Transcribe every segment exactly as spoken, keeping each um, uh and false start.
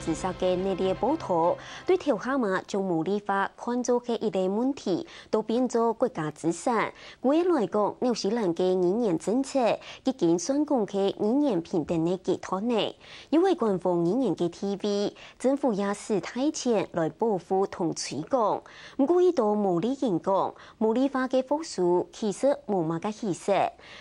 時事个系列報導，對頭下嘛將毛利話看做係一個問題，到變做國家資產。舉例來講，紐西蘭个語言政策已經算講係語言平等个解脫呢，有關官方語言个地位，政府也使大錢來保護同推廣。毋過，一到毛利人講，毛利話个復甦其實無麼个起色。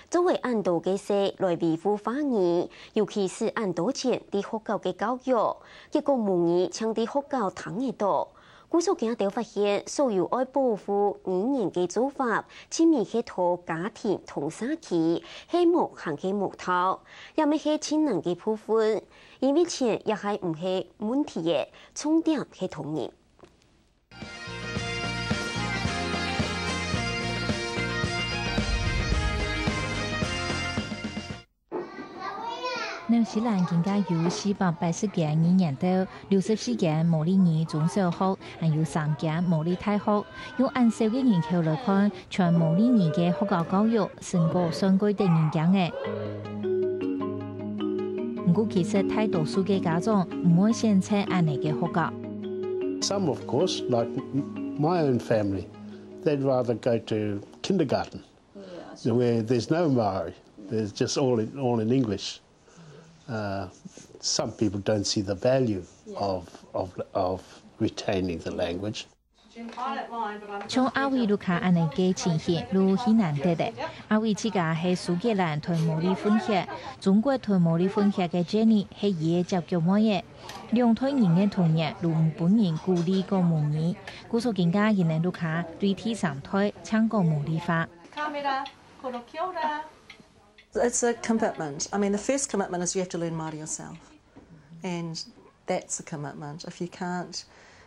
作為恁多个事來維護話語，尤其使恁多錢在學校个教育， 結果母語淨在學校聽得到。故所佢兜發現，所有愛保護語言个做法，盡尾係討家庭同社區，係無還係無效，也乜係盡難个部分，因為錢也還毋係問題个，重點係同人。 紐西蘭今下有四百八十間語言島，六十四間毛利語中小學，還有三間毛利大學。用恁少个人口來看，全毛利語个學校教育，成果算蓋得人驚个。毋過其實大多數个家長毋會選擇恁呢个學校。 Some, of course, like m- my own family, they'd rather go to kindergarten where there's no Maori. There's just all in, all in English. Uh, some people don't see the value of, of, of retaining the language. 像阿偉屋下恁呢个情形，愈係難得个。阿偉自家係蘇格蘭同毛利混血，中國同毛利混血个Jenny係佢个接腳妹仔。兩代人个童年，愈毋分人鼓勵講母語，故所今下佢等屋下對第三代淨講毛利話。 It's a commitment. I mean, the first commitment is you have to learn Māori yourself. And that's a commitment. If you can't,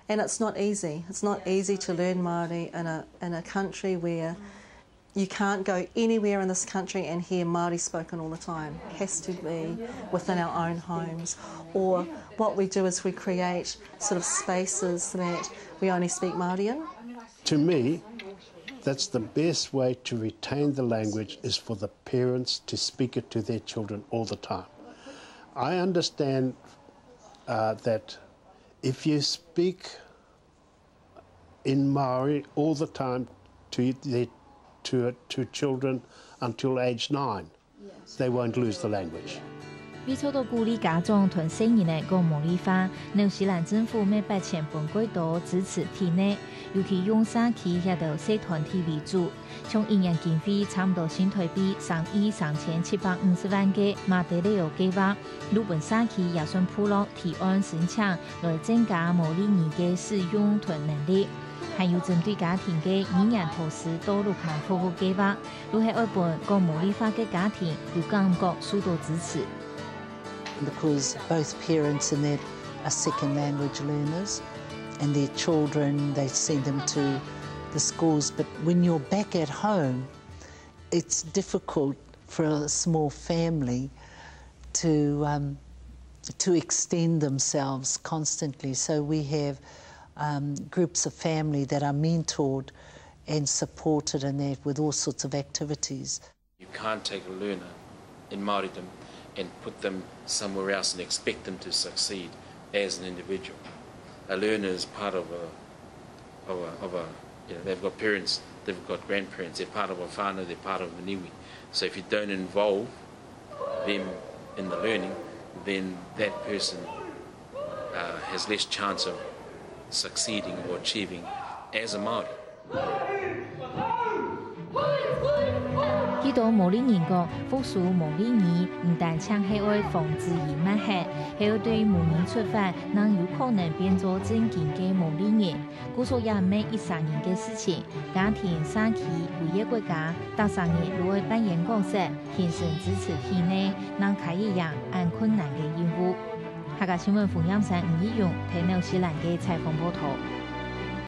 and it's not easy. It's not easy to learn Māori in a, in a country where you can't go anywhere in this country and hear Māori spoken all the time. It has to be within our own homes. Or what we do is we create sort of spaces that we only speak Māori in. To me, that's the best way to retain the language is for the parents to speak it to their children all the time. I understand uh, that if you speak in Māori all the time to their, to, to children until age nine, they won't lose the language. 為做到鼓勵家長同細人仔講毛利話，紐西蘭政府乜撥錢分蓋多支持體內，尤其用社區這兜細團體為主。像一年經費差毋多新台幣三億三千七百五十萬个馬德里奧計畫，日本社區也算部落提案申請來增加毛利語个使用同能力。還有針對家庭个語言托兒到屋下服務計畫， 就係愛分講毛利話个家庭有感覺受到支持。 Because both parents and that are second language learners, and their children, they send them to the schools. But when you're back at home, it's difficult for a small family to um, to extend themselves constantly. So we have um, groups of family that are mentored and supported in that with all sorts of activities. You can't take a learner in Māoridom and put them somewhere else and expect them to succeed as an individual. A learner is part of a, of a, of a you know, they've got parents, they've got grandparents, they're part of a whānau, they're part of a iwi. So if you don't involve them in the learning, then that person uh, has less chance of succeeding or achieving as a Māori. 幾多毛利人講，復甦毛利語毋單淨係愛防止佢滅忒，還愛對母語出發，正有可能變做正經个毛利人。故所也毋係一儕人个事情，家庭、社區、為个國家，逐儕人都愛扮演角色，現身支持體內，正可以贏恁困難个任務。客家新聞黃燕山、吳義勇，台紐西蘭个採訪報導。